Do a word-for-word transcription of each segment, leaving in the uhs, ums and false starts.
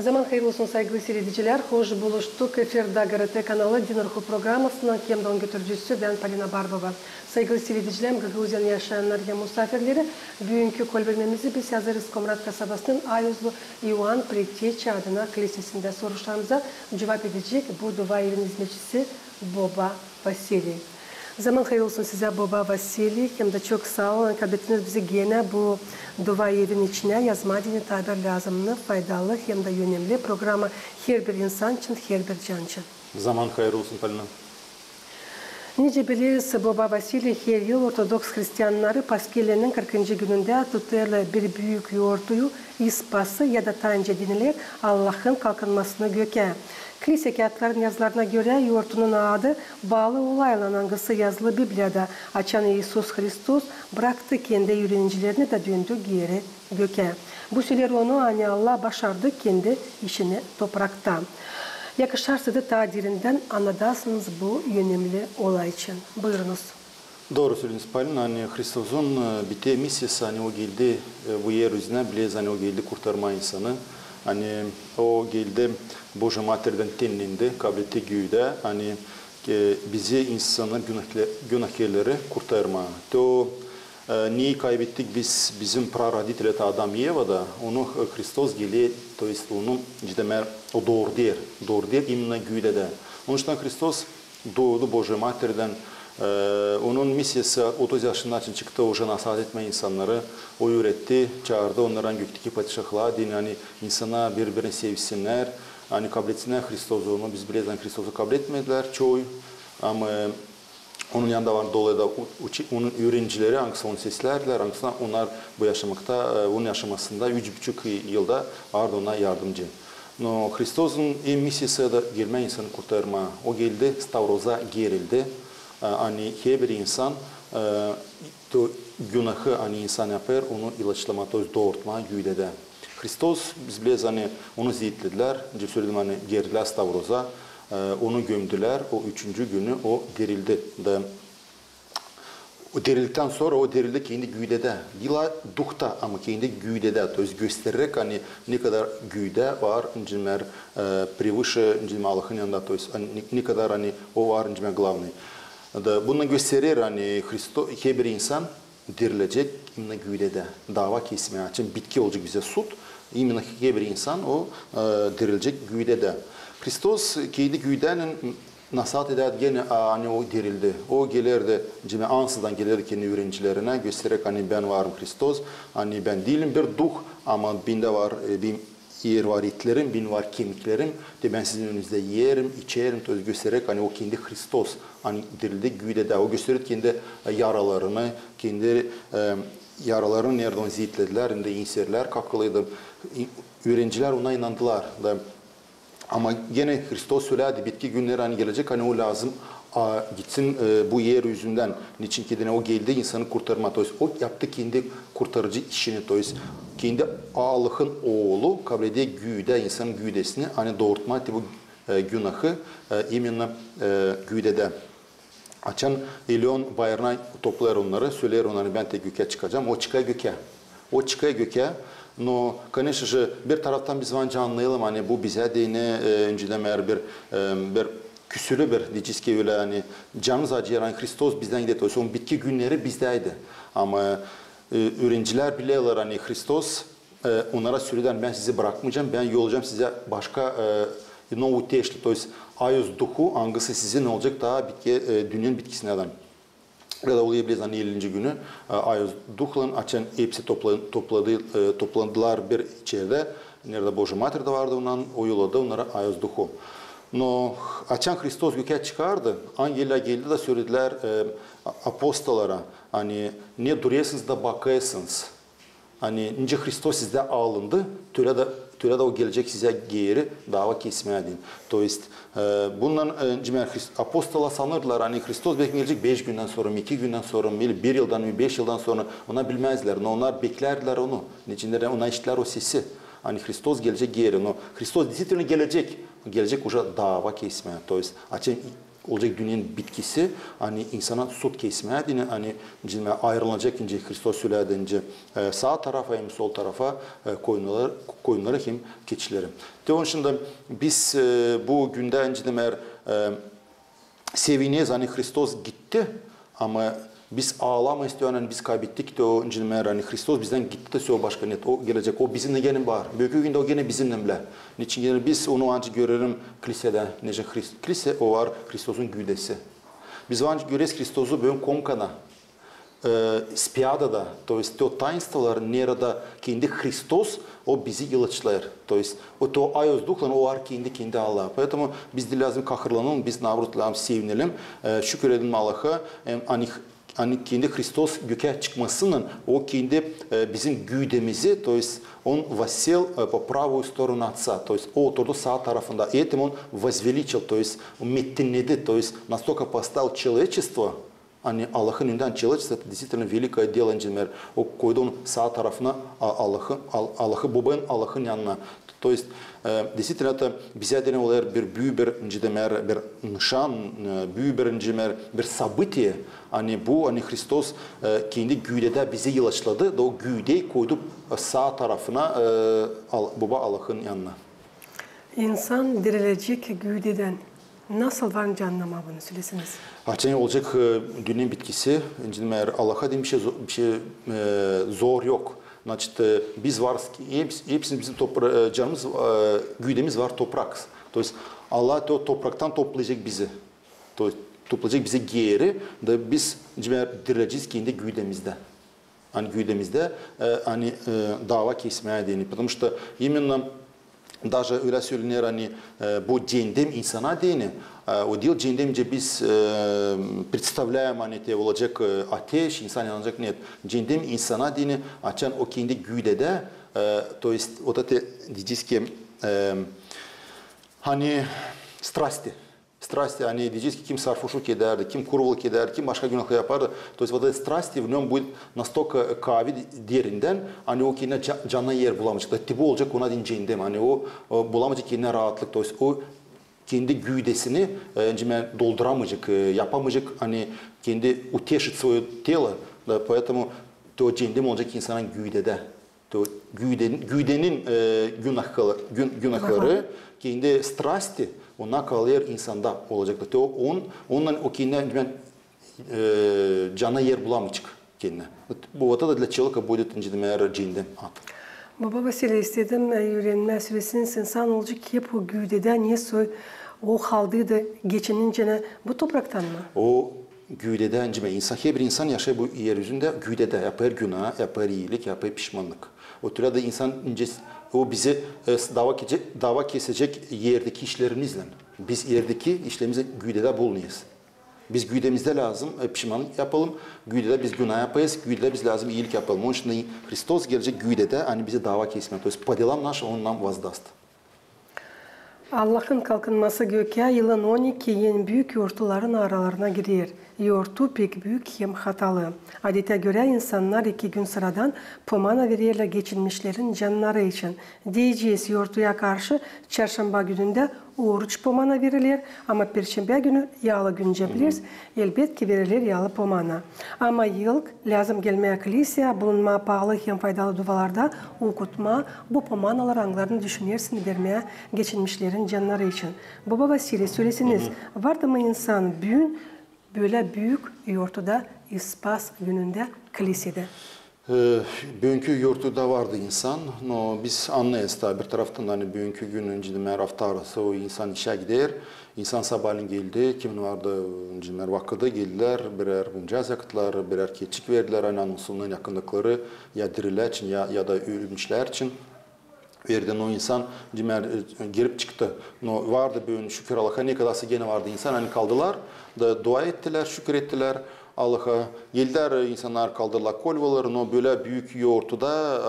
Zaman hayırlı olsun, saygılı siiredicilär. Hoş buluştuk. Efirdä GRT kanalı Din Ruhu programasınnan hem dä onun götürücüsü bän, Polina Barbova. Saygılı siiredicilär, Gagauziyanın yaşayannarı hem musaafirleri, büünkü kolbermemizi biz hazırêrız Komrat kasabasının Ayuzlu İoan Preteçi adına klisesintä. Soruşlarımıza cuvap edecek bu dua evin izmetçisi boba Vasiliy. Zaman hayırlı olsun sizä, boba Vasiliy, hem dä çok saa olun, kablettiniz bizi genä bu dua evin içinä yazmaa deyni taa bir lääzımnı, faydalı hem dä önemli programa herbir insan için, herbir can için. Zaman hayırlı olsun, Polina. Nicä bilersiniz, boba Vasiliy, her yıl ortodoks hristiyannarı Paskellinin kırkıncı günündä tutêrlar bir büük yortuyu, ispası ya da taa nicä denilär, Allahın kalkınmasını gökä. Klise kiyatların yazılarına görä, yortunun adı baalı olaylan, angısı yazılı Bibliyada, açan İisus Hristos braktı kendi üürenicilerini da döndü geeri gökä. Bu söleer onu, ani Allah başardı kendi işini toprakta. Yakışar sizdä taa derindän annadasınız bu önemli olay için. Buyurunuz. Dooru söleersin, Polina, ani Hristozun, e, bitää missiyası, ani o geldi, e, bu er üzünä, bilersiniz, ani o geldi kurtarmaa insanı, ani o geldi Bojiya Materdän tennendi, kabletti güüdä, ani, e, bizi, insanı, günahke-, günahkerleri kurtarmaa. Te o, e, neyi kaybettik biz, bizim praroditelä, Adam, Eva da, onu, e, Hristos geler, to jest onu, ciddi, o dooreder, dooreder imenno güüdä dä. Onun için Hristos doodu Bojiya Materdän. E, onun missiyası otuz yaşındaçan çıktı, uje nasaat etmää insannarı. O üüretti, çaardı onnarı gökteki padişahlıa deyni, ani insannar biri-birini sevsinnär, ani kablesinnär Hristozu. Onu biz bilersiniz, ani Hristozu kabletmedilär çoyu. Ama, e, onun yanında var dolu da u-, uçi-, onun üürenicileri, angısı onu seslärdilär, angısı onnar bu yaşamakta, e, onun yaşamasında üç buçuk yılda vardı ona yardımcı. No Hristozun en missiyası da gelmää insanı kurtarmaa. O geldi, stavroza gerildi. E, ani herbir insan, e, to günahı, ani insan yapêr, onu ilaçlamaa, to jest doortmaa güüdä dä. Hristos, biz bilersiniz, ani onu ziitledilär, nicä söledim, ani gerildi stavroza, e, onu gömdülär, o üçüncü günü o dirildi. Da o dirildiktan sora o dirildi kendi güüdä dä. Diil duhta, ama kendi güüdä dä. To jest göstereräk, ani ne kadar güüdä var, nicä, e, превыше, nicä, Allahın yanında, to jest, ani ne, ne kadar, ani o var, nicä, главный. Da bunu gösterer, ani Hristo-, herbir insan dirilecek imenno güüdä dä. Daava kesmää için bitki olacek bizä sud, imenno herbir insan o, e, dirilecek güüdä dä. Hristos kendi güüdännän nasaat edärdi genä, a, ani o dirildi. O gelerdi, nicä, ansızdan gelerdi kendi üürenicilerinä, göstereräk, ani bän varım Hristos, ani bän diilim bir duh, ama bendä var, e, bir er var etlerim, bendä var kemiklerim, te bän sizin önünüzdä iyerim, içerim, to jest göstereräk, ani o kendi Hristos, ani dirildi güüdä dä. O gösterer kendi, e, yaralarını, kendi, e, yaralarını, neredä onu ziitledilär, hem dä inserlär kakılıydı. İ-, üürenicilär ona inandılar da. Ama genä Hristos söledi, bitki günneri, ani gelecek, ani o lääzım, a, gitsin, e, bu er üzündän. Neçin ki deyni o geldi insanı kurtarmaa. To jest o yaptı kendi kurtarıcı işini. To jest kendi Allahın Oolu kableder güüdä, insanın güüdesini, ani doortmaa te bu, e, günahı, e, imenno, e, güüdä dä. Açan İlyon bayırına toplêêr onnarı, söleer onnara, ani bän te gökä çıkacam, o çıkêr gökä. O çıkêr gökä. No, конечно же, bir taraftan biz var nicä annayalım, ani bu bizä deyni, e, öncedän beri bir, e, bir küsülü bir, deyecez ki ölä, ani canımız acıyêr, ani Hristos bizdän gider. Oysa onun bitki günneri bizdäydi. Ama, e, üürenicilär bilerlär, ani Hristos, e, onnara söledi, ani bän sizi brakmayacam, bän yollayacam sizä başka, e, Новый Утешитель, to jest Ayuz Duhu, angısı sizin olacek taa bitki, e, dünnenin bitkisindän. Ya da olabilir, ani ellinci günü, e, Ayuz Duhlan, açan hepsi topla-, topladı, e, toplandılar bir içerdä, neredä Bojiya Mater dä vardı onnan, o yolladı onnara Ayuz Duhu. No, açan Hristos gökä çıkardı, angeller geldi da söledilär, e, a-, apostolara, ani ne durêrsınız da bakêrsınız. Ani nicä Hristos sizdä alındı, tölä dä, tölä dä o gelecek sizä geeri daava kesmää deyni. То есть, e, bundan, e, nicä Hrist-, apostola sanırdılar, ani Hristos beki gelecek beş gündän sora, iki gündän sora, ili bir yıldan, ili beş yıldan sora, onnar bilmäzdilär, no onnar beklärdilär onu. Neçin deyni onnar işittär o sesi. Ani Hristos gelecek geeri, no Hristos действительно gelecek, gelecek uje daava kesmää. То есть, açan Olacek dünnenin bitkisi, ani insana sud kesmää deyni, ani, nicä ayırılacek, nicä Hristos söledi, nicä, e, saa tarafa hem sol tarafa, e, koyunları, koyunları hem keçileri. Te onun için dä biz, e, bu gündä, nicä demeer, e, sevineriz, ani Hristos gitti, ama biz aalamêêrız, ani biz kaybettik te o, nicä demeer, ani Hristos bizdän gitti te sö başka neet, o gelecek, o bizimnän genä var. Büünkü gündä o genä bizimnän bölä. Neçin genä biz onu ancak görerim klisedä, nicä Hrist-, klise o var Hristosun güüdesi. Biz ancak göreriz Hristosu büün komkana, e, spiyadada, to jest te o tainstvolar, neredä kendi Hristos, o bizi ilaçlêêr. To jest o, te o ayoz duhlan, o var kendi, kendi Allahı. Поэтому biz diil lääzım kahırlanalım, biz, naobrot, lääzım sevinelim, e, şükür edelim Allaha, e, ani, ani kendi Hristos gökä çıkmasınnan, o kendi, e, bizim güüdemizi, to jest он воссел, e, по правую сторону Отца, то есть o oturdu saa tarafında, и этим он возвеличил, то есть mettinledi, то есть настолько поставил человечество, ani Allahın önündän человечество, это действительно великое дело, nicä demeer, o koydu onu saa tarafına, a, Allahı, Al-, Allahı, Bobanın Allahın yanına. То есть, e, действительно, это bizä deyni olêr bir büük bir, nicä demeer, bir nışan, e, büük bir, nicä demeer, bir событие, ani bu, ani Hristos, e, kendi güüdedä bizi ilaçladı, da o güüdeyi koydu, e, saa tarafına, e, Al-, Boba Allahın yanına. İnsan dirilecek güüdedän. Nasıl var nicä annamaa bunu, sölesinäz? Açan olacek, e, dünnenin bitkisi, nicä demeer, Allaha deyni bişey zo-, bişey, e, zor yok. Значит, e, biz varız, heps-, hepsimiz bizim topra-, e, canımız, e, güüdemiz var toprak. То есть Allah te o topraktan toplayacek bizi. То есть toplayacek bizi geeri, da biz, nicä demeer, dirilecez kendi güüdemizdä. Ani güüdemizdä, e, ani, e, daava kesmää deyni. Потому что именно даже ölä sölener, ani, e, bu ceendem insana deyni, e, o diil ceendem, nicä biz, e, представляем, ani te olacek, e, ateş, insan yanacek, нет. Ceendem insana deyni, açan o kendi güüdedä, e, то есть вот это, deyecez ki, e, ani страсти. Страсти, ani deyecez ki, kim sarhoşluk edärdi, kim kurvalık edärdi, kim başka günahlar yapardı. То есть вот эти страсти в нём будет настолько, e, kaavi derindän, ani o kendinä ca-, canına er bulamayacek. Da te bu olacek ona deyni ceendem. Ani o, o bulamayacek kendinä raatlık. То есть o kendi güüdesini, e, nicä demeer, dolduramayacek, e, yapamayacek, ani kendi утешить своё тело. Да, поэтому te o ceendem olacek insanın güüdedä. То гüüден-, гüüденин, e, günahları, gün-, günahları, kendi страсти, ona kalêr insanda olacek. То он, ondan o kendinä, e, canına er bulamayacek kendinä. Вот, bu, вот это для человека будет, nicä demeer, ceendem ad. Boba Vasiliy, istedim, e, üürenmää, sölesin, insan olacek hep o güüdedä, nesoy o haldaydı geçinincänä, bu topraktan mı? O güüdedä, nicä demeer, insan, herbir insan yaşêêr bu er üzündä güüdedä, yapêr günah, yapêr iilik, yapêr pişmanlık. O türlä dä insan, nicä, o bizi, e, daava kece-, daava kesecek erdeki işlerimizlän. Biz erdeki işlerimizlän güüdedä bulunêrız. Biz güüdemizdä lääzım, e, pişmanlık yapalım, güüdedä biz günah yapêrız, güüdedä biz lääzım iilik yapalım. Onun için Hristos gelecek güüdedä, ani bizi daava kesmää. То есть по делам нашим он нам воздаст. Allahın kalkınması gökä yılın on iki en büük yortuların aralarına girer. Yortu pek büük hem hatalı. Adetä görä, insannar iki gün sıradan pomana vererlär geçinmişlerin cannarı için. Deyecez, yortuya karşı çarşamba günündä oruç pomana veriler, ama perşembä günü yaalı güncä bileriz, elbetki veriler yaalı pomana. Ama ilk lääzım gelmää kliseyä, bulunmaa paalı hem faydalı dualarda, okutmaa bu pomanaları, angılarını düşünersin vermää geçinmişlerin cannarı için. Boba Vasiliy, sölesinäz, vardı mı insan büün bölä büük yortuda, ispas günündä klisedä? E, büünkü yortuda vardı insan, no biz annêêrız taa bir taraftan, ani büünkü gün, nicä demeer, afta arası, o insan işä gider, insan sabaalän geldi, kimin vardı, nicä demeer, vakıdı, geldilär, birär buncaz yakıtlar, birär keçik verdilär, ani anılsınnar yakındıkları ya dirilär için, ya, ya da ölmüşlär için. Verdi, no insan, nicä demeer, e, girip çıktı. No vardı büün, şükür Allaha, ne kadarsa genä vardı insan, ani kaldılar da dua ettilär, şükür ettilär Allaha. Geldilär, e, insannar kaldırdılar kolvaları, no bölä büük yortuda,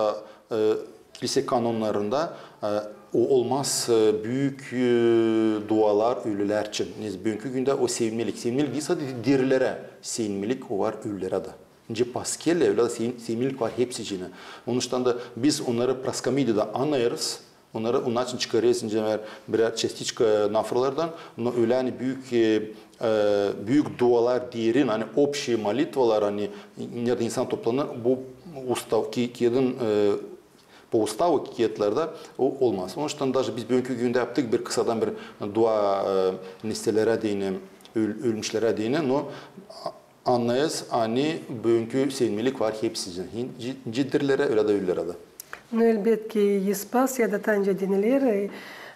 e, e, kilise kanonnarında, e, o olmaz, e, büük, e, dualar ölülär için. Neçin büünkü gündä o sevinmelik. Sevinmelik diil sade dirilerä, sevinmelik o var ölülerä dä. Nicä Paskellä, ölä dä sev-, sevinmelik var hepsicinä. Onuştan da biz onnarı Praskomidiyada annêêrız, Onnarı, onun için çıkarêrsın, nicä, birär частичка, e, nafralardan, но ölä, ani büük, e, e, büük dualar derin, ani общие молитвалар, ani neredä insan toplanêr, bu ustav, ki-, kiyadın, e, по уставу kiyatlarda o olmaz. Onuştan даже biz büünkü gündä yaptık bir kısadan bir dua, e, nestelerä deyni, öl-, ölmüşlerä deyni, но a-, annêêrız, ani büünkü sevinmelik var hepsicä, nicä dirilerä, ölä dä ölülerä dä. Ну, elbetki, İspasiyada taa nicä deniler,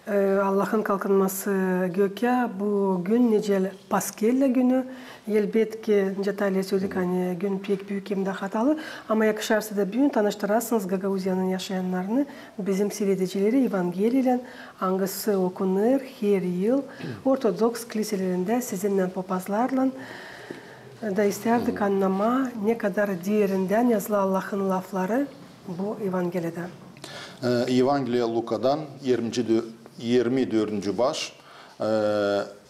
e, Allahın kalkınması gökä, bu gün nicä Paskellä günü, elbetki, nicä taa ileri söledik, ani gün pek büük hem dä hatalı, ama yakışarsa da büün tanıştırasınız Gagauziyanın yaşayannarını bizim siiredicileri Evangeliyaylän, angısı okunêr her yıl ortodoks kliselerindä sizinnän, popazlarlan. Da istärdik annamaa, ne kadar derindän yazılı Allahın lafları bu Evangeliyada. E, Evangeliya Lukadan, irminci dö-, irmi dördüncü baş, e,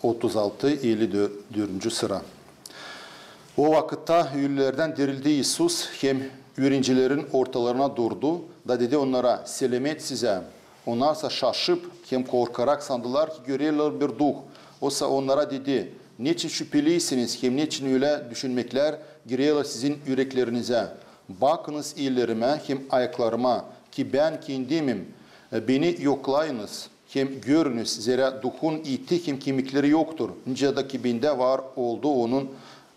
otuz altı, elli dördüncü sıra. O vakıtta ölülerdän dirildi İisus hem üürencilerin ortalarına durdu da dedi onnara: «Selämet sizä!» Onnarsa şaşıp hem korkarak sandılar, ki görerlär bir duh. Osa onnara dedi: «Neçin şüpeliysiniz hem neçin ölä düşünmeklär girerlär sizin üreklerinizä? Bakınız ellerimä hem ayaklarıma, ki bän kendimim. E, beni yoklayınız hem görünüz, zerä duhun iti hem kemikleri yoktur, nicä dä ki bendä var oldu, onun,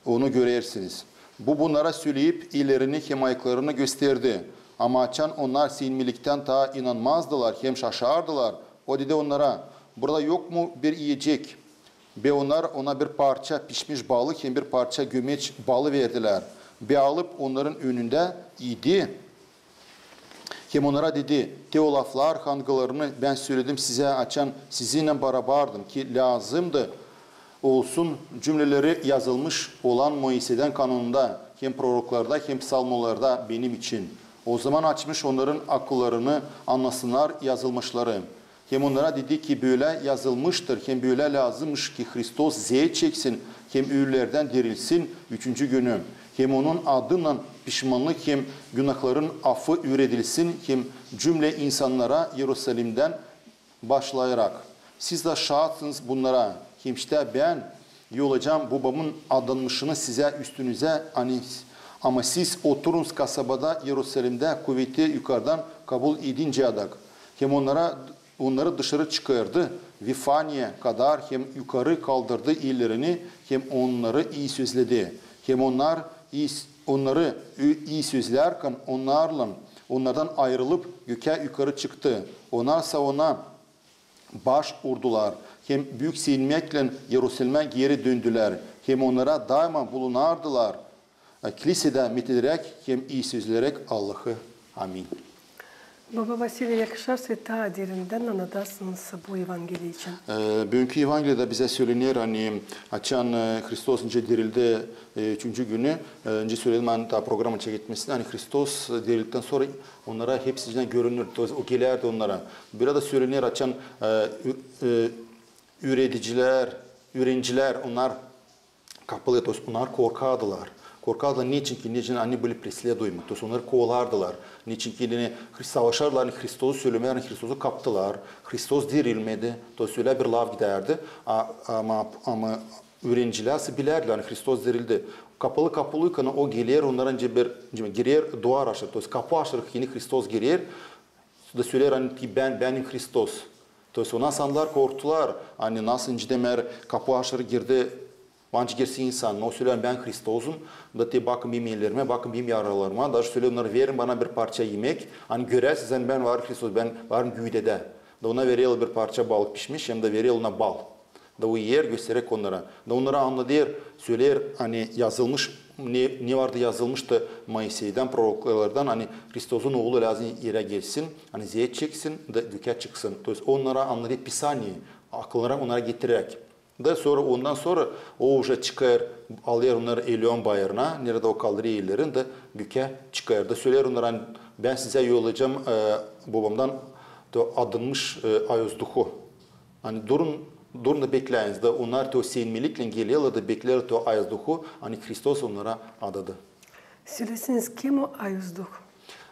onu görersiniz». Bu bunnarı söleyip, ellerini hem ayaklarını gösterdi. Ama açan onnar sevinmeliktän taa inanmazdılar hem şaşardılar, o dedi onnara: «Burada yok mu bir iyecek?» Be onnar ona bir parça pişmiş balı hem bir parça gömeç balı verdilär. Be alıp onnarın önündä iydi hem onnara dedi: «Te o laflar, hangılarını bän söledim sizä, açan sizinnän barabardım, ki lääzımdı olsun cümneleri yazılmış olan Moiseydän kanonunda hem proroklarda hem psalmolarda benim için». Ozaman açmış onnarın akıllarını, annasınnar yazılmışları. Hem onnara dedi ki: «Bölä yazılmıştır hem bölä lääzımmış, ki Hristos zeet çeksin hem ölülerdän dirilsin üçüncü günü, hem onun adınnan pişmannık hem günahların afı üüredilsin, hem cümle insannara İerusalimdän başlayarak. Siz dä şaatsınız bunnara. Hem işte bän yollayacam Bobamın adanmışını sizä, üstünüzä, ani, ama siz oturunuz kasabada İerusalimdä kuveti yukarıdan kabul edincädek». Hem onnara, onnarı dışarı çıkardı Vifaniya kadar hem yukarı kaldırdı ellerini hem onnarı ii sözledi. Hem onnar ii s-, onnarı ü-, ii sözlärkän onnarlan, onnardan ayırılıp gökä yukarı çıktı. Onnarsa ona baş urdular hem büük sevinmeklän İerusalimä geeri döndülär. Hem onnara daima bulunardılar, e, klisedä metederäk hem ii sözleyäräk Allahı. Amin. Baba Vasiliy, yakışarsa, taa derindän annadasınız bu Evangeliya için. E, büünkü Evangeliyada bizä sölener, ani açan, e, Hristos nicä dirildi, e, üçüncü günü, e, nicä söledim, ani taa programa çeketmesindä, ani Hristos, e, dirildiktan sora onnara hepsicä görünür, то есть o gelärdi onnara. Bölä dä sölener, açan, e, ü-, e, üüredicilär, üürencilär, onnar kapılı, то есть onnar korkardılar. Korkardılar, neçinki, neçin они были преследуемы, то есть onnarı kovalardılar. Neçinki, ani Hri-, savaşardılar, ani Hristosu sölemää, ani Hristosu kaptılar, Hristos dirilmedi, то есть ölä bir laf gidärdi. A-, ama, ama üürencilär bilärdilär, ani Hristos dirildi. Kapalı, kapalıykan o geler, onnara nicä bir, nicä girer, duvar açêr, то есть kapu açêr, ani Hristos girer, da söleer, ani ki bän, bänim Hristos. То есть ona sandılar, korktular, ani nasıl nicä demeer, kapu açêr, girdi, ancak girsin insan. No söleer, ani bän Hristozum, da te bakın benim ellerimä, bakın benim yaralarıma, даже söleer onnara, verin bana bir parça imäk, ani göräsiniz, ani bän var Hristos, bän varım güüdedä. Da ona vererlär bir parça balık pişmiş, hem dä vererlär ona bal. Da o iyer, gösteräk onnara. Da onnara annadêr, söleer, ani yazılmış, ne, ne vardı yazılmıştı Moiseydän, proroklardan, ani Hristosun oolu lääzım erä gelsin, ani zeet çeksin da gökä çıksın. То есть onnara annadêr Pisaniye, akıllarına onnara getiräk. Da sora, ondan sora o уже çıkêr, alêr onnarı Elion bayırına, neredä o kaldırêr ellerini da gökä çıkêr. Da söleer onnara, ani bän sizä yollayacam, e, Bobamdan то адılmış, e, Ayız Duhu. Ani durun, durun da bekläyiniz. Da onnar то sevinmeliklän gelerlär da bekleerlär то Ayız Duhu, ani Hristos onnara adadı. Söläsiniz, kim o Ayız Duh?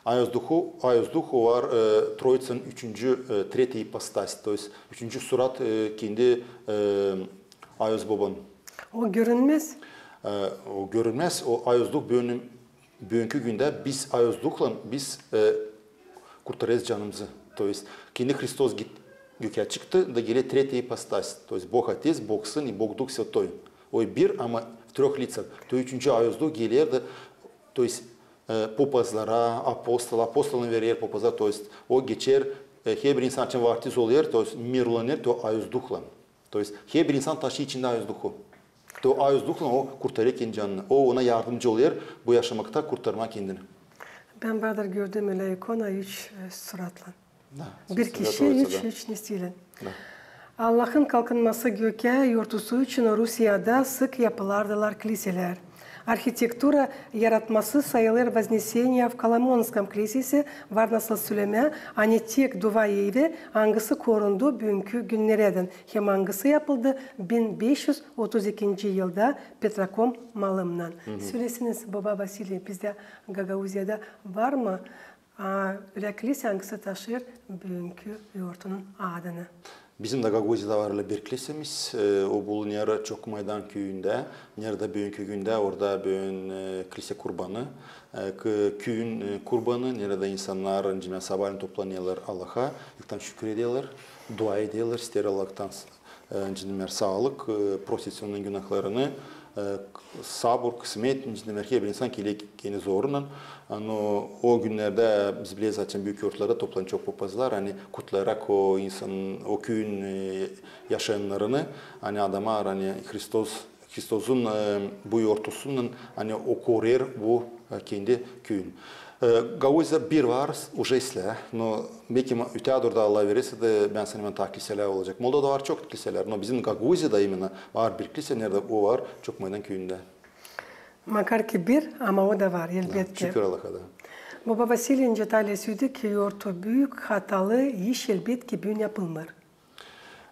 Ayoz Duhu, Ayoz Duhu var, e, Troitsanın üçüncü, e, третья ипостась, то есть üçüncü surat, e, kendi, e, Ayoz Bobanın. O görünmez. E, o görünmez, o Ayoz Duh büünkü, büünkü gündä biz Ayoz Duhlan biz, e, kurtarêrız canımızı. То есть kendi Hristos git, gökä çıktı, da geler третья ипостась. То есть Bog Atees, Bog Sın i Bog Duh Svätoy. O bir, ama в трёх лицах. То есть üçüncü Ayoz Duh geler da, то есть, e, popazlara, apostola, apostolun verer popazlara, то есть o geçer, e, herbir insan için vaftiz olêr, то есть mirolêner, то есть Ayoz Duhlan. То есть herbir insan taşıyêr içindä Ayoz Duhu. То есть Ayoz Duhlan o kurtarêr kendi canını. O ona yardımcı olêr bu yaşamakta kurtarmaa kendini. Bän vardır gördüm ölä ikona üç, e, suratlan. Da, bir kişi üç, üç nesiller. Da. Allahın kalkınması gökä yortusu için Rusiyada sık yapılardılar kiliselär. Arhitektura yaratması sayılêr Вознесение в Коломонском kilisesi, var nasıl sölemää, ani tek dua evi, angısı korundu büünkü günnerädän, hem angısı yapıldı bin beş üz otuz ikinci yılda Petrakom malımnan. Söläsiniz, boba Vasiliy, bizdä Gagauziyada var mı, a, ölä kilise, angısı taşıyêr büünkü yortunun adını? Bizim dä Gagauziyada var ölä bir kilisemiz, e, o bulunêr Çok Maydan küüyündä, neredä büünkü gündä orada büün, e, kilise kurbanı, e, kü-, küüyün, e, kurbanı, neredä insannar, nicä sabaalän toplanêrlar Allaha, İlktän şükür ederlär, dua ederlär, isteerlär Allahtan, e, nicä deer, saalık, e, prosêt onnan günahlarını, e, sabur, kısmet, nicä deer, herbir insan geler kendi zorunan. Ani o günnerdä biz bileriz, açan büük yortularda toplanêr çok popazlar, ani kutlayarak o insan, o küüyün, e, yaşayannarını, ani adamnar, ani Hristos Hristosun, e, bu yortusunnan, ani o korêr bu, e, kendi küüyün. E, Gagauziyada bir var, уже islää, no, bekim, ötää dooruda Allah verersä dä, bän sanêrım, taa kiliselär olacek. Moldovada var çok kiliselär, no bizim Gagauziyada imenä var bir kilise, neredä o var Çok Maydan küüyündä. Makar ki bir, ama o da var, elbetki. Şükür Allaha da. Boba Vasiliy, nicä taa ileri söledik, yortu büük, hatalı iş, elbetki, büün yapılmêêr.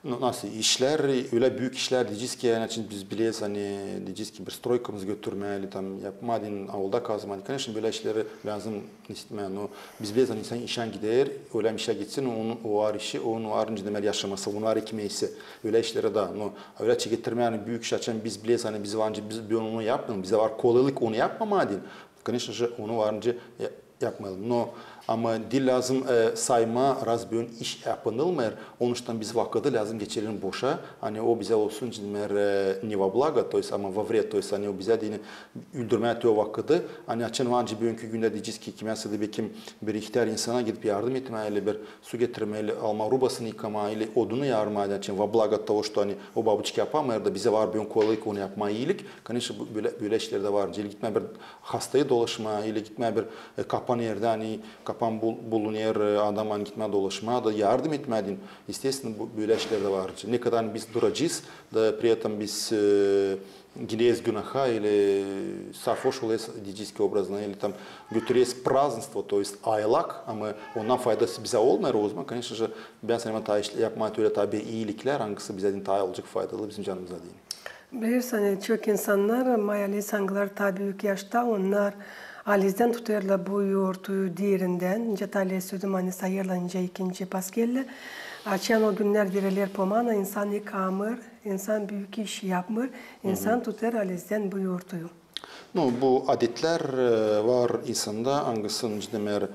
No, nasıl işlär, ölä büük işlär, deyecez ki, ani, açan biz bileriz, ani, deyecez ki, bir stroykamız götürmää, ili tam yapmaa deyni, aulda kazmaa deyni. Koneçno, bölä işleri lääzım etmää, no biz bileriz, ani insan işän gider, ölä işä gitsin, onun var işi, onun var, nicä deer, yaşaması, onun var ekmeesi, ölä işleri dä, no ölä çeketirmää, ani büük iş, açan biz bileriz, ani biz var, nicä biz, büün onu yapmayalım, bizdä var kolaylık onu yapmamaa deyni. Koneçno, onu var nicä ya-, yapmayalım. No, ama diil lääzım, e, saymaa, раз büün iş yapınılmêêr, onuştan biz vakıdı lääzım geçirelim boşa, ani o bizä olsun, nicä deer, e, не во благо, то есть, ama во вред, то есть, ani o bizä deyni öldürmää te o vakıdı, ani açan var nicä büünkü gündä deyecez ki, kimäsä dä bekim bir ihtär insana gidip yardım etmää, ili bir su getirmää, ili alma rubasını yıkamaa, ili odunu yarmaa deyni, açan во благо того, что, ani o babuçka yapamêêr da bizä var büün kolaylık onu yapmaa, iilik, koneçno, bu, bölä, bölä işleri dä var. Ili gitmää bir hastayı dolaşmaa, ili gitmää bir, e, kapan erdä, ani kapan bul-, bulunêr, e, adam, ani gitmää dolaşmaa da yardım etmää deyni. Естественно, bu, bölä işleri dä var. Nekadar biz duracez da, при этом biz, e, gireriz günaha, ili sarhoş olêrız, deyecez ki, obrazına, ili tam götüreriz празднество, то есть aylak, ama ondan faydası bizä olmêêr, ozaman, koneçno, bän sanêrım, taa iş-, yapmaa te ölä taa bir iiliklär, angısı bizä deyni taa olacek faydalı bizim canımıza deyni. Bilirsin, ani çok insannar, maalizdän, angıları taa büük yaşta, onnar alizdän tutêrlar bu yortuyu derindän, nicä taa ileri söledim, ani sayêrlar nicä ikinci Paskeli. Açan o günnär vereler pomana, insan yıkamêêr, insan büük iş yapmêêr, insan tutêr alizdän bu yortuyu. No, bu adetlär, e, var insanda, angısı, nicä deer, e,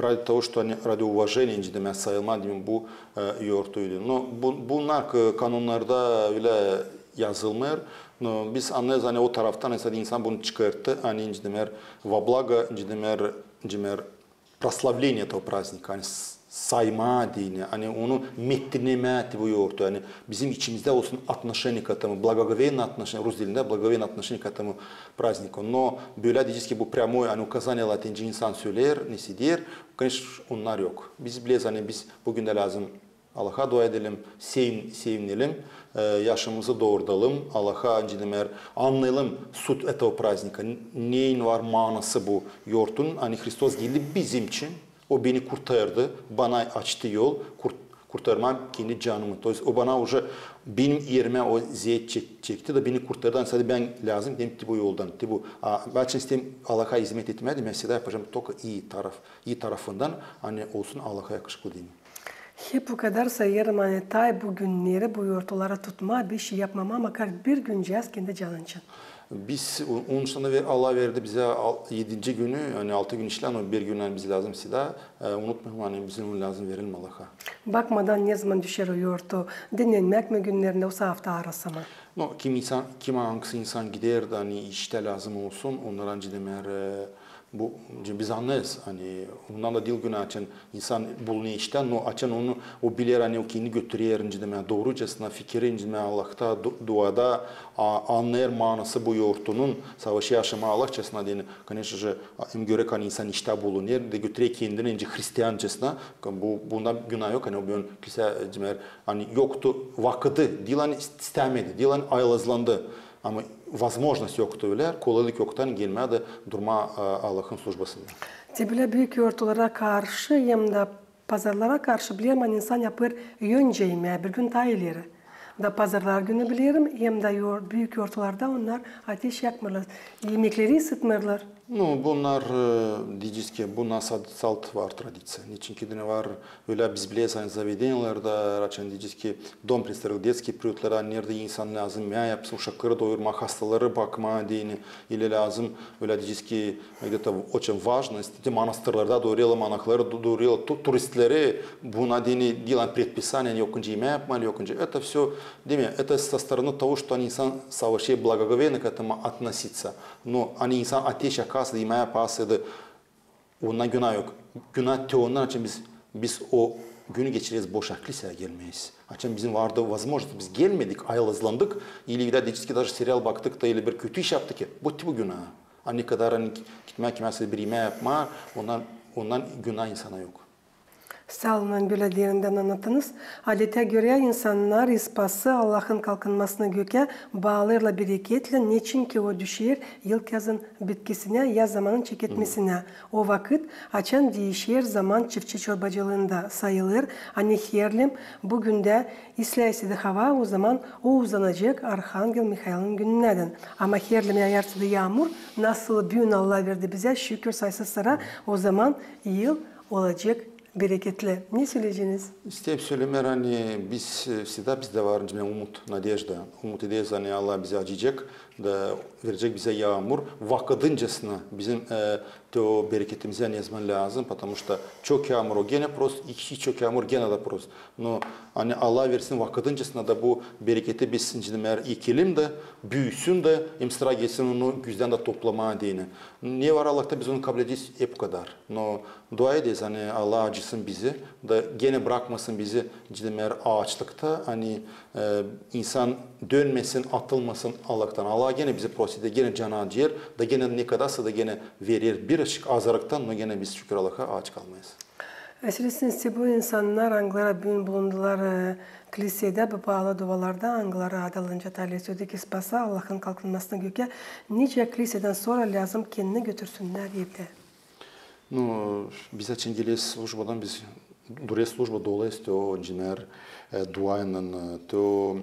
ради того, что, ani, ради уважения, nicä deer, sayılmaa deyni bu, e, yortuydu. No, bu, bunnar, e, kanonnarda ölä yazılmêêr. No, biz annêêrız, ani o taraftan, ani insan bunu çıkarttı, ani, nicä deer, во благо, nicä deer, nicä deer, прославление этого праздника, ani s-, saymaa deyni, ani onu mettinemää te bu yortu, ani bizim içimizdä olsun отношение к этому, благоговейное отношение, rus dilindä благоговейное отношение к этому празднику. No, bölä deyecez ki, bu прямой, ani указание латинское, insan söleer, nesä deer, koneçno, onnar yok. Biz bileriz, ani biz büün dä lääzım Allaha dua edelim, sevin-, sevinelim, e, yaşamızı doorudalım, Allaha, nicä deer, annayalım суть этого праздника, n-, neyin var maanası bu yortun, ani Hristos geldi bizim için, o beni kurtardı, bana açtı yol, kurt-, kurtarmaa kendi canımı. То есть o bana уже benim erimä o zeet çek-, çekti da beni kurtardı. Ani sade bän lääzım gideyim te bu yoldan, te bu. A bän açan isteerim Allaha izmet etmää, bän всегда yapacam только iyi taraf, iyi tarafından, ani olsun Allaha yakışıklı deyni. Hep bu kadar sayêrım, ani tay bu günneri bu yortuları tutmaa, bişey yapmamaa, makar bir güncääz kendi canın için. Biz, o-, onun için dä ver-, Allah verdi bizä al-, edinci günü, ani altı gün işlän, o bir gün, ani biz lääzım всегда, e, unutmayalım, ani bizim onu lääzım verelim Allaha. Bakmadan ne zaman düşer o yortu, dinnenmäk mi günnerindä, osa afta arası mı? No, kim insan, kim angısı insan gider dä, ani iştä lääzım olsun, onnar ancak deer, e, bu, biz annêêrız, ani ondan da diil günä, açan insan bulunêr iştä, no açan onu o biler, ani o kendi götürer, nicä demää, doorucasına fikiri, nicä demää, Allahta, du-, duada, a, annêêr maanası bu yortunun, savaşı yaşamaa Allahçasına deyni, конечно же, a, hem görä, ani insan iştä bulunêr da götürer kendini, nicä hristiancasına, bu, bunda günä yok, ani o bän, nicä demää, ani yoktu vakıdı, diil ani ist-, istämedi, diil ani ayılazlandı. Ama возможность yoktu ölä, kolaylık yoktu, ani gelmää da durmaa, e, Allahın slujbasında. Te bölä büük yortulara karşı hem dä pazarlara karşı bilerim, ani insan yapêr öncä imää bir gün taa ileri. Da pazarlar günü bilerim, hem dä yor-, büük yortularda onnar ateş yakmêêrlar, imekleri ısıtmêêrlar. No, bunnar, e, deyecez ki, bu nasıl salt var tradiţiya. Neçin ki diil var ölä, biz bileriz, ani zavedeniyalarda, açan deyecez ki, dom prestoljetski, priutlarda, neredä insan lääzım imää yapsın, uşakları doyurmaa, hastaları bakmaa deyni, ili lääzım, ölä deyecez ki, где-то очень важно, te manastırlarda doyurêrlar, monahları do-, doyurêrlar, tu-, turistleri, buna deyni diil ani предписание, ani yokunca imää yapmaa, yokunca, это всё, deer mi, это со стороны того, что ani insan savaşêr благоговейно к этому относиться. No, ani insan ateş yakasın, imää yapasın, onda günä yok. Günä te ondan, açan biz, biz o günü geçireriz boş, ani kliseya gelmeeriz. Açan bizim vardı возможность, biz gelmedik, ayılazlandık, ili bir dä deyecez ki, даже serial baktık da, ili bir kötü iş yaptık ki, bu te bu günä. A ne kadar ani gitmää kimäsä bir imää yapmaa, ondan, ondan günä insana yok. Saa olun, ani bölä derindän annattınız. Adetä görä insannar ispası Allahın kalkınmasını gökä baalêêrlar bereketlän, neçin ki o düşer yılkyazın bitkisinä, yaz zamanın çeketmesinä. O vakıt, açan diişer zaman çiftçi çorbacılıında, sayılêr, ani herliim bu gündä islää ise dä hava, o zaman o uzanacek Arhangel Mihailın günündän. Ama herliim yaarsaydı yaamur, nasıl büün Allah verdi bizä, şükür, saysız sıra, o zaman yıl olacek bereketli. Ne söleyeceniz? İsteerim sölemää, ani biz, e, всегда bizdä var, nicä demää, umut, надежда. Umut ederiz, ani Allah bizä acıyacek da verecek bizä yaamur vakıdıncasına bizim, e, te o bereketimizi ne zaman lääzım, потому что çok yaamur o genä prost, hiç çok yaamur genä dä prost. No, ani Allah versin vakıdıncasına da bu bereketi biz, nicä demää, ekelim dä, büüsün dä, hem sıra gelsin onu güzdän dä toplamaa deyni. Ne var Allahta, biz onu kabul ederiz, hep bu kadar. No, dua ederiz, ani Allah acısın bizi da genä brakmasın bizi, nicä demää, aaçlıkta, ani, e, insan dönmesin, atılmasın Allahtan. Allah genä bizi prost eder, genä canı acıyêr da genä ne kadarsa da genä verer, bir azıcık azarıktan, no genä biz, şükür Allaha, aaç kalmayız. Esränsä bu insannar, angıları büün bulundular, e, klisedä, bu baalı dualarda, angıları adalınca talih söledik, ispası Allahın kalkınmasını gökä, nicä klisedän sora lääzım kendini götürsünnär evdä? No, biz açan geleriz slujbadan, biz durêrız slujba, doluyuz te o, nicä demää, e, duaylan, e, te o,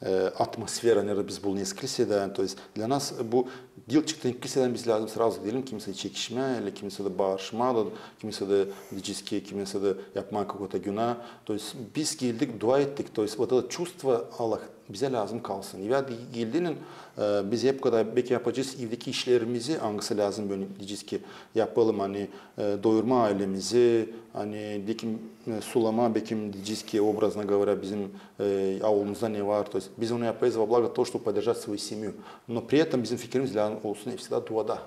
e, atmosfera, neredä biz bulunêrız klisedä. То есть для нас bu diil çıktı klisedän, biz lääzım сразу gidelim kimseyä çekişmää, ili kimseyä dä baaşmaa da, kimseyä dä deyecez ki, kimseyä dä yapmaa какой-то günä. То есть biz geldik, dua ettik. То есть вот это чувство Allah bizä lääzım kalsın. Evä geldiynän, e, biz hep kadar beki yapacez evdeki işlerimizi, angısı lääzım, bölä deyecez ki, yapalım, ani, e, doyurmaa aylemizi, ani, deyim, e, sulamaa, beki deyecez ki, образно говоря, bizim, e, aulumuzda ne var. То есть biz onu yapêrız во благо того, чтобы поддержать свою семью. Но при этом bizim fikirimiz lääzım olsun hepsi dä duada.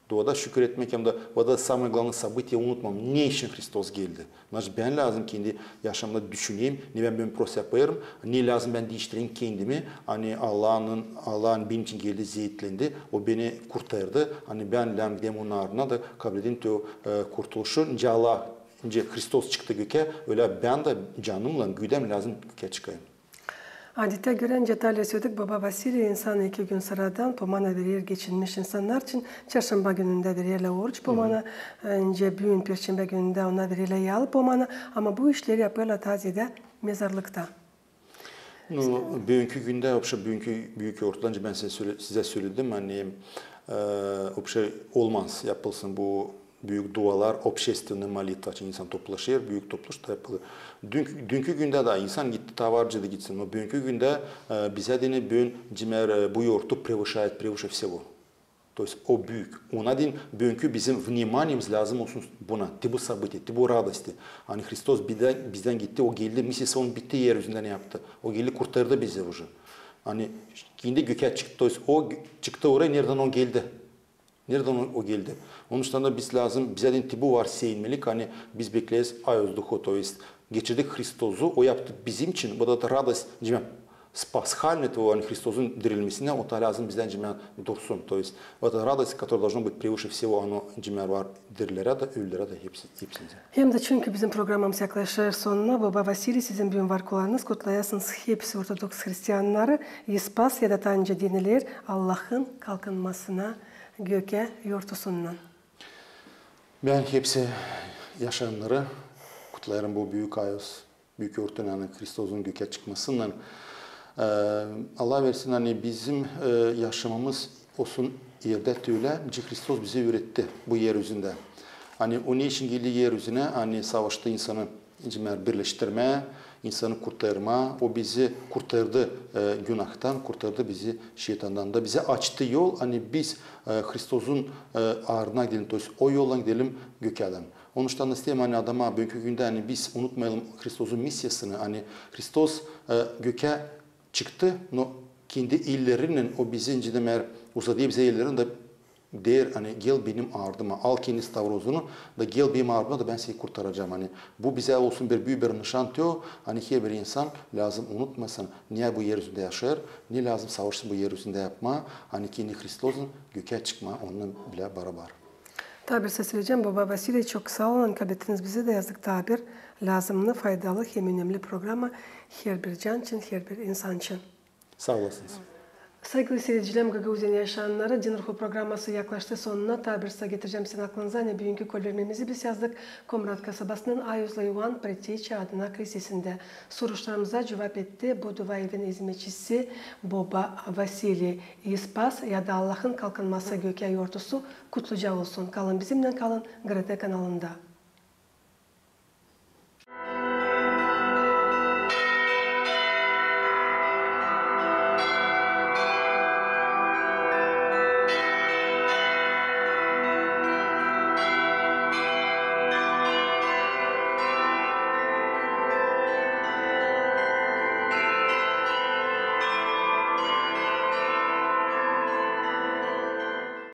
Duada şükür etmäk hem dä, o da самое главное событие, unutmamam, ne için Hristos geldi. Значит, bän lääzım kendi yaşamımda düşüneyim, ne bän, bän prost yapêrım, ne lääzım bän diiştireyim kendimi, ani Allahın, Allahın benim için geldi, zeetlendi, o beni kurtardı, ani bän lääzım gideyim onun ardına da kabul edeyim te o, e, kurtuluşu, nicä Allah, nicä Hristos çıktı gökä, ölä bän dä canımlan, güdäm lääzım gökä çıkayım. Adettä görä, nicä talih söledik, baba Vasiliy insan iki gün sıradan pomana verer geçinmiş insannar için. Çarşamba günündä vererlär oruç pomana, e, nicä büün perşembä günündä ona vererlär yaalı pomana, ama bu işleri yapêrlar taa zeedä mezarlıkta. Ну, büünkü gündä, вообще, büünkü büük yortudan, bän sizä söledim, ani, e, вообще, olmaz yapılsın bu büük dualar, общественная молитва, açan insan toplaşêr, büük topluşta yapılêr. Düünkü, düünkü gündä dä insan gitti, taa var nicä dä gitsin. Но büünkü gündä, e, bizä deyni büün, cimer, e, bu yortu превышает, превыше всего. То есть o büük. Ona deyni büünkü bizim вниманиемиз lääzım olsun buna, te bu событие, te bu радости. Ani Hristos bizdän, bizdän gitti, o geldi, миссияsı onun bitti, er üzündä ne yaptı. O geldi, kurtardı bizi уже. Ani kendi gökä çıktı, то есть o çıktı oraya, neredän o geldi. Neredän o, o geldi. Onuştan da biz lääzım, bizä deyni te bu var sevinmelik, ani biz bekleeriz Aios Duhu, то есть geçirdik Hristozu, o yaptı bizim için, bu da радость, cimer, с пасхальной, то, ani Hristozun dirilmesindän, o da lääzım bizdän, cimer, dursun. То есть вот эта радость, которая должна быть превыше всего, ano, cimer, var dirilerä dä, ölülerä dä, hepsi, hepsimizdä. Hem dä çünkü bizim programamız yaklaşêr sonuna, boba Vasiliy, sizin büün var kullanız, kutlayasınız hepsi ortodoks hristiannarı, İspas, ya da taa nicä deniler, Allahın kalkınmasına gökä yortusunnan. Bän hepsi yaşayannarı kutlêêrım bu büük Aios, büük yortunnan, Hristozun gökä çıkmasınnan. E, Allah versin, ani bizim, e, yaşamamız olsun erdä tölä, nicä Hristos bizä üüretti bu er üzündä. Ani o ne için geldi er üzünä, ani savaştı insanı, cimer, birleştirmää, insanı kurtarmaa. O bizi kurtardı, e, günahtan, kurtardı bizi şeytandan da. Bizä açtı yol, ani biz, e, Hristozun, e, aardına gidelim, то есть o yollan gidelim gökädän. Onuştan da isteerim, ani adama büünkü gündä, ani biz unutmayalım Hristozun missiyasını, ani Hristos, e, gökä çıktı, но kendi ellerinnän o bizi, cimer, uzadêr bizä ellerini da deer, ani gel benim aardıma, al kendi stavrozunu da gel benim aardıma da bän seni kurtaracam. Ani bu bizä olsun bir büük bir nışan teo, ani herbir insan lääzım unutmasın, ne bu er üzündä yaşêêr, ne lääzım savaşsın bu er üzündä yapmaa, ani kendi Hristozun gökä çıkmaa onunnan bilä barabar. Taa bir söz vereceäm, boba Vasiliy, çok saa olun, ani kablettiniz bizä dä yazdık taa bir lääzımnı, faydalı hem önemli programa herbir can için, herbir insan için. Saa olasınız. Saygılı siiredicilerim, Gagauziyanın yaşayannarı, Din ruhu programası yaklaştı sonuna. Taa bir sıra getirecäm sizin aklınıza, ani büünkü kolvermemizi biz yazdık Komrat kasabasının Aioslu İoan Preteçä adına klisesindä. Soruşlarımıza cuvap etti bu duaevin izmetçisi boba Vasiliy. İspas ya da Allahın kalkınması gökä yortusu kutluca olsun. Kalın bizimnän, kalın GRT kanalında.